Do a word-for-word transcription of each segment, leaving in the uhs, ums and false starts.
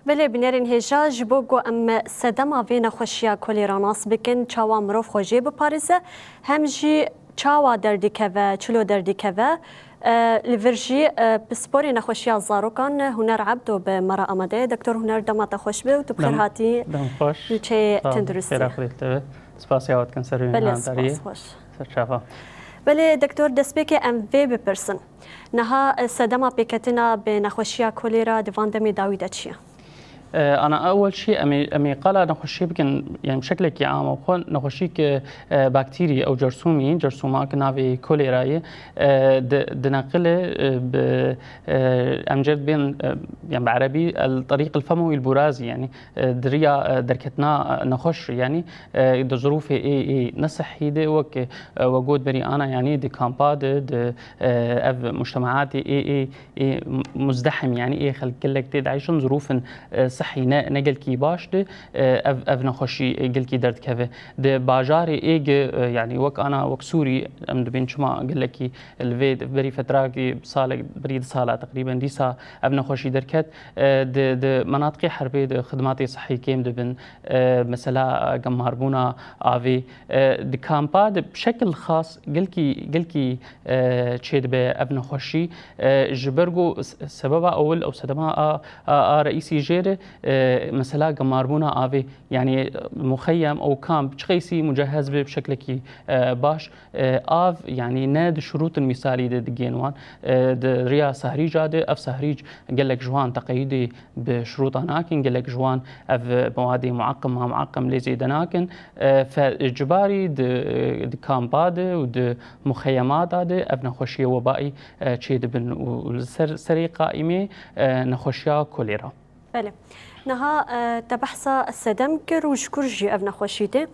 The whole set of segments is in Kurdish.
Belê, binêrên hêja, ji bo ku em sedema vê nexweşiya kolêra nas bikin, çawa mirov xwe jê biparêze, hem jî çawa derdikeve, çilo derdikeve, e, li vir jî, e, pisporê nexweşiya zarokan Huner Ebdo bi me re amade ye. Doktor Huner, dema te xweş be û tu bi xêr hatî. Dem xweş. Nûçeyê tenduristiyê. Xêra Xwedê li te be. Spasiya we dikim ser wê mihandariyê. Belê, spas, xweş. Ser çava. Belê, doktor, destpêkê em vê bipirsin. Niha, e, sedema pêketina bi nexweşiya kolêra di van demê dawî de çi ye? E, ana ewel şî em ê, em ê qala nexweşî bikin, yani şeklekî am xwe nexweşî ki, e, baktîrî ew cersûmî, cersûma ki navê kolêra ye, e, di, dineqile, e, bi, e, em cê dibên, e, yani bi erebî el tariq el femoî el burazî, yani, e, di riya, e, derketina, e, nexweş, yani, e, di zirûfê ê, ê nesihî de wek, e, we got berî ana, yani di kampa de, di, e, ev mujtemaatê ê, ê, ê muzdehim, yani ê xelk gelek tê dieyşin, zirûfin, e, sihî ne, ne gelkî baş de, e, ev, ev nexweşî, e, gelkî derdikeve. Di bajarê ê gi, e, yani wek ana, wek Sûrî, em dibên çima gelekî li vê berî fetrakî salek, berî di sala teqrîben dîsa ev nexweşî derket. E, di, di menatiqê herbê de xidmatê sihî kêm dibin. E, mesela gemarbûna avê. E, di kampa de bi şekil xas gelkî, gelkî, e, çêdibe ev nexweşî. E, ji ber ku s-, sebeba ewil ew sedema a, a, a reîsî jê re, e, mesela gemarbûna avê. Yani, e, muxeyyem ew kamp çi qeysî mucehez be bi şeklekî, e, baş. E, av, yani ne di şurûtin mîsalî de digên wan, e, di riya sahrîca de, ev sahrîc gelek ji wan teqeyîdê bi şurûta nakin, gelek ji wan ev mewadê muaqqim, ma muaqqim lê zêde nakin. E, fe, cibarî di, di kampa de û di muxeyemata de ev nexweşiyê webaî, e, çêdibin û li ser, serê qaîmê, e, nexweşiya kolêra. Belê. Niha, e, te behsa sedem kir û ji kur jî ev nexweşî tê.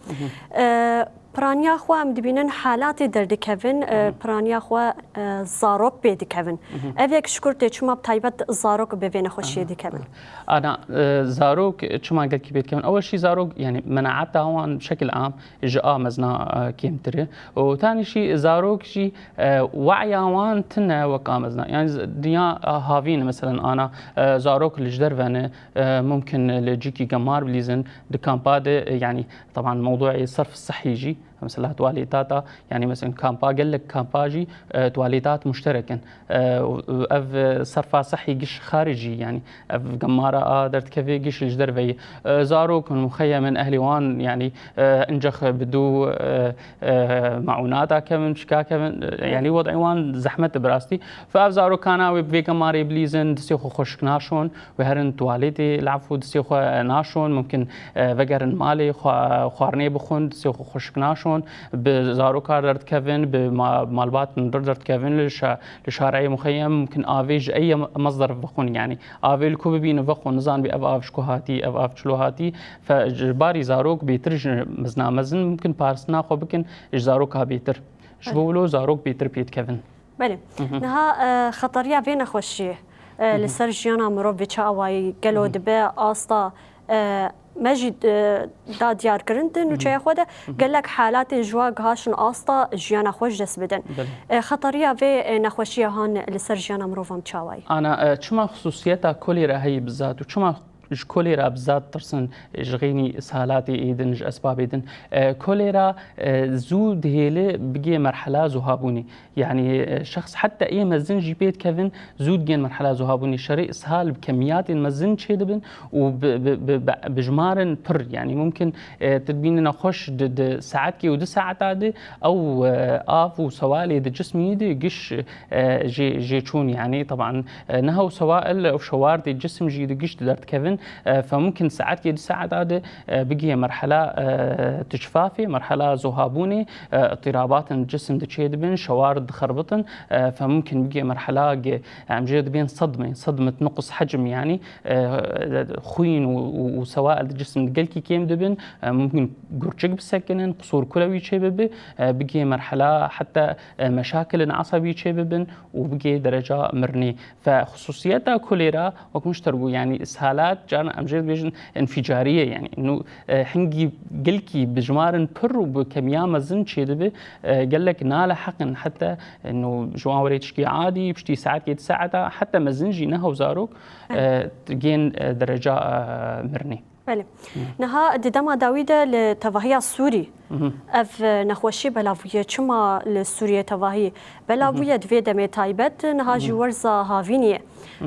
E, piraniya xwe em dibînin halatê derdikevin, e, piraniya xwe, e, zarok pê dikevin. Ev yek ji kur tê, çima bi taybet zarok bi vê nexweşiyê dikevin? Ana, e, zarok çima gelkî pê dikevin? Ewel şî zarok, yani menaeta wan bi şekil am ji a mezna, e, kêmtir e. Û tanî şî zarok jî, e, we'ya wan tune wek a mezna. Yani z-, dinya, e, havîn, meselen, ana, e, zarok li ji derve ne, e, mumkin li cîkî gemar bilîzin, di kampa de, e, yani, teban mewduê serf sihî jî, mesela tuwalêtata, yani, mesela kampa, gelek kampa jî, e, tuwalêtat muşterek in. E, û, û ev, e, serfa sihî giş xaricî, yani, ev gemara a derdikevê giş ji derveyî. E, zarok in, muxeyemin, ehlî wan, yani, e, incex bi dû, e, e, maûnata kevin, çika kevin, e, yani, wed'ê wan zehmet e bi rastî. Fe ev zarokana wê bi vê gemarê bilîzin, distê xwe xweşik naşon, wê herin tuwalêtê, li efû distê xwe naşon, mumkin, e, vegerin malê, xwe, xwarinê bixwin, distê xwe xweşik naşon, bi zaroka derdikevin, bi ma-, malbatin dir derdikevin, li şa-, li şareyê muxeyem, mumkin avê ji ey mezder vexwin, yani avê li ku bibînin vexwin, nizanibî ev av ji ku hatî, ev av çilo hatî, fe ji barî zarok bêtir ji mizna mezin, mumkin paristina xwe bikin ji zaroka bêtir. Ji bo wilo zarok bêtir pê dikevin. Belê. Niha, e, xetariya vê nexweşiyê, e, li ser jiyana mirov bi çi awayî gelo dibe asta, e, me jî, e, da diyarkirin di nûçeya xwe de gelek halatên ji wa gihaşin asta jiyana xwe ji dest bidin. Belê. E, xetariya vê, e, nexweşiya han li ser jiyana mirovan çawayî? Ana, e, çima xsusiyeta kolêra heyî bi zat û çima ji kolêra bi zat tirsin, ji xênî salatê êdin, ji esbabê din? E, kolêra, e, zû dihêle bigê merhela zuhabûnê. Yani, e, şexs heta ê mezin jî pê dikevin, zû digên merhela zuhabûnê. Şerê ishal bi kemiyatên mezin çêdibin û bi, bi, bi, bi, bi jimarin pir. Yani, mumkin, e, tu dibînî nexweş di, di saetkê û du saeta de ew, e, av û sewalê di cismî de giş, e, jê, jê çûn. Yani, teban, e, niha ew sewail, ew şewar dê cisim jî di giş di derdikevin. E, fe mumkin saetkê du saeta de, e, bigihê merhela, e, tişfafê, merhela zuhabûnê, e, îtîrabatin cisim diçê dibin, şewar dixerbitin, e, fe mumkin bigê merhela ge-, em jê dibên sedmê, sedmet nuqs hecm, yanî, e, xwîn û, û, û sewail di cisim de gelkî kêm dibin, e, mumkin gurçik bisekinin, qusûr kulewî çê bibi, e, bigê merhela heta, e, meşakilin esebî çê bibin û bigê dereca mirinê. Fe xusûsiyeta kolêra, wek min ji te re got, yanî ishalat Carna em jê dibêjin înfîcariye, yanî ino, e, hingî gilkî bi jimarin pir û bi kemiya mezin çêdibe, e, gelek naleheqin, heta ino ji wan werê tişkî adî, piştî saetkê di saeta, heta mezin jî ne hew zarok, e, tên, e, dereca, e, mirinê. Belê. Niha di dema dawî de li tevahiya Sûrî ev, e, nexweşî belav bûye. Çima li Sûriyê tevahî belav bûye di vê demê taybet? Niha jî werza havîniyê.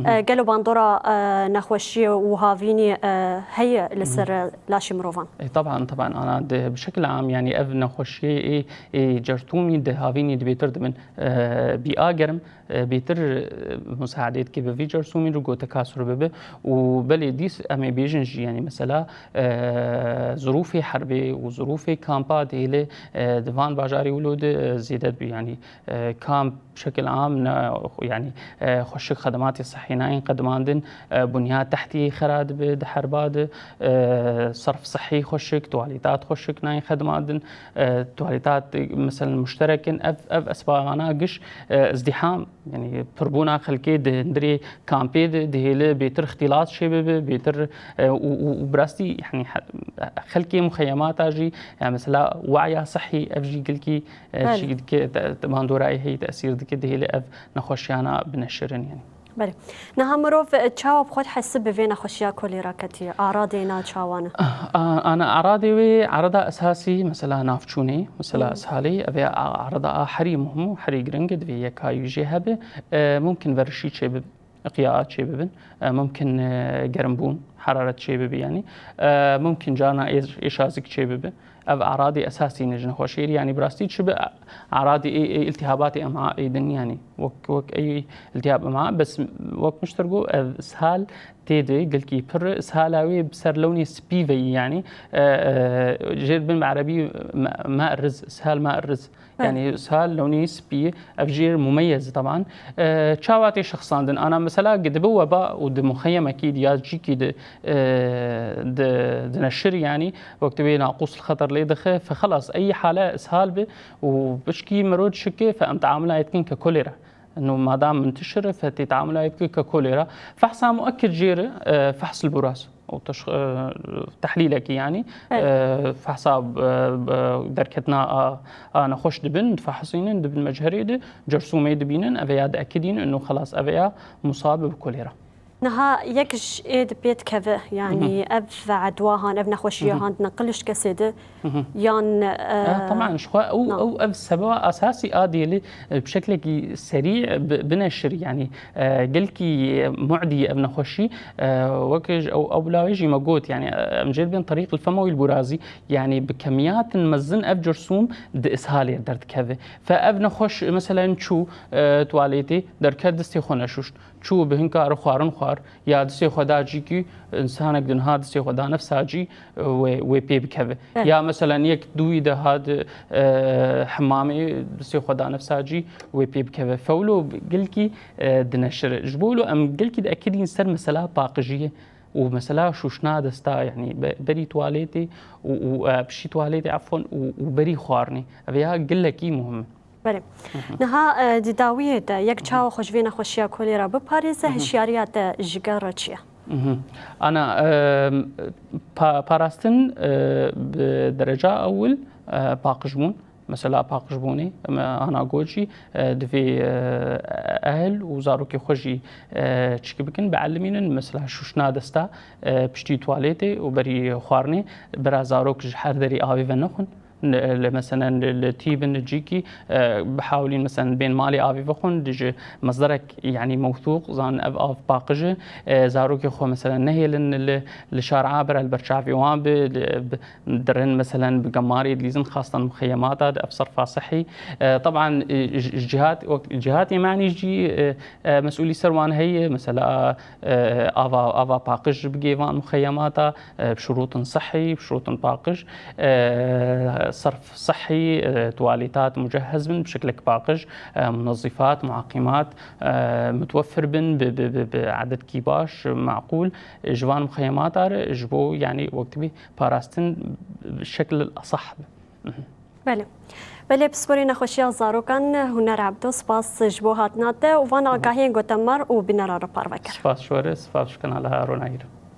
E, gelo bandora, e, nexweşiyê û havînî, e, heye li ser, e, laşê mirovan? E, teban, teban, ana di, bi şekil am, yanî ev nexweşiyê ê, ê certûmî di havînî di bêtir dibin, e, bîa germ, e, bêtir, e, musaedê dike bi vî certûmî û goteka sûr bibe û belê dîs em ê bêjin jî, yanî mesela, e, zirûfê herbê û zirûfê kampa dihêle, e, di van bajarê wilo de, e, zêde dibî, yanî, e, kamp bi şekil am ne, yanî, e, xweşik xedematê sehî nayên qedimandin, e, bunya tehtiyê xera dibe di herba de, e, serf sehî xweşik, tuwalêtat xweşik nayên xedimandin, e, tuwalêtat, e, meselen muşterek in. Ev, ev esbabana giş, e, izdîham, yanî pirbûna xelkê di hundirê kampê de dihêle bêtir îxtîlat çêbibe, bêtir, e, û, û, û bi rastî, yanî, he-, xelkê muxeyemata jî, yanî, mesela we'ya sehî, ev jî gilkî, e, Belê. tişkî dike, te-, te-, bandorayê heyî tesîr dike, dihêle ev nexweşiyana bineşirin, yanî. Belê. Niha mirov, e, çawa bi xwe dihesib bi vê nexweşiya kolera ketiye? Aradê na çawa ne? A, ana aradê wê, arada esasî, mesela navçûnê, mesela ishalê, ev ê a, arada a herî muhim û herî giring e, divê yekayî jê hebe. E, mumkin verişî çêbibe, qiyaa çêbibin. E, mumkin, e, germbûn, heraret çêbibe, yanî. E, mumkin carna êş-, êşazîk çêbibe. Ev aradê esasî ne ji nexweşiyê, yanî bi rastî çi bi aradê ê, ê îltîhabatê ema ê din, yanî wek, wek ey îltîhab ema, bes wek min ji te re got, ev ishal tê de gilkî pir e, ishala wê bi ser lewnê spî ve yî, yanî, e, e, jê dibin bi erebî ma-, ma riz, ishal ma riz. Belê. Yanî ishal lewnê spî ye, ev jê re mumeyez e teban. E, çawa tê şexsandin? Ana mesela dibe weba û di muxeyemekî di ya cîkî di, e, di, dineşir, yanî wek dibê naqûs li xeter lê dixe, fe xelas, ey hale ishal bi û pişkî mirov dişike, fe em teamula yê dikin ke kolera. Ino madam mintişir e, fe tê teamula yê dike ke kolera. Fehsa muekid jê re, e, fehs li boraz. û teş-, e, tehlîlekî, yanî, Evet. e, fehsa, e, e, derketina a, a nexweş dibin, difehsînin, dibin mecherê de, cersûmê dibînin, ev ya diekidîn, ino xelas, ev ya musab bi kolera. Niha yek ji ê di pê dikeve, yanî Hı hı. ev edwa han, ev nexweşiya Hı hı. han dineqil ji kesê de, Hı hı. yan, e, E, teman, ji xwe ew, na. ew ev sebeba esasî a dêlî, e, bi şeklekî serî, e, bi-, bineşir, yanî, e, gelkî mu'dî ev nexweşî, e, wek ji ew, ew bila wê jî me got, yanî, e, em jê dibên terîq el-femewî el-burazî, yanî bi kemiyatin mezin ev cersûm di ishalê derdikeve. Fe ev nexweş, mesela çû, e, tuwaletê, derket distê xwe neşuşt. Çû bi hin kar xwarin xwar, ya distê xwe da cîkî, însanek di niha distê xwe da nefsa cî, e, wê, wê pê bikeve. Evet. Ya meselen yek dûyî de hat, e, hemamê, distê xwe da nefsa cî wê pê bikeve. Fewlo gilkî, e, dineşire. Ji bo wilo em gilkî diekidîn ser mesela paqijiyê û mesela şûşna desta, yanî be-, berî tuwaletê û, û, e, piştî tuwaletê, efon, û, û berî xwarinê. Ev ya gilekî muhim e. Belê. Niha, e, di dawiyê de yek çawa xwe ji vê nexweşiya kolera biparêze, hişyariya te ji gel re çi ye? Mhm. Ana, e, pa-, parastin, e, bi dereca ewil, e, paqijbûn. Mesela paqijbûnê, em, ana got jî, e, divê, e, ehl û zarokê xwe jî, e, çikî bikin, bielimînin. Mesela şûşna desta, e, piştî tuwaletê û berî xwarinê, bira zarok ji her derî avê venexwin. Li, li, meselen, li, li tî bin, li cîkî, e, bihawilîn, meselen, bên malê avê vexwin, di ji mezderek, yanî mewthûq, zan ev av paqij e, e, zarokê xwe, meselen, nehêlin li, li şara bira li ber çavê wan bi, li, bi, dirin, meselen, bi gemarê dilîzin, xastan muxeyemata di ev serfa sehî. E, teban, e, ji, ji cihat, wek, cihatê manî jî, e, e, mesûlî ser wan heye, mesela, e, ava, ava paqij bigê van muxeyemata, e, bi şurûtin sehî, bi şurûtin paqij, e, serf sehî, e, tuwalîtat mucehhez bin bi şeklek paqij, e, munezîfat, muaqîmat, e, mutwefir bin bi, bi, bi, bi ededkî baş, maqûl, e, ji van muxeyemata re, ji bo, yanî, wek dibê parastin bi şekl esah be. Mhm. Belê. Belê, pisporê nexweşiya zarokan Huner Ebdo, spas ji bo hatina te û van agahiyên gote me re û bîneran re parve kir. Spas ji we re, spas ji kanala Ronahî re.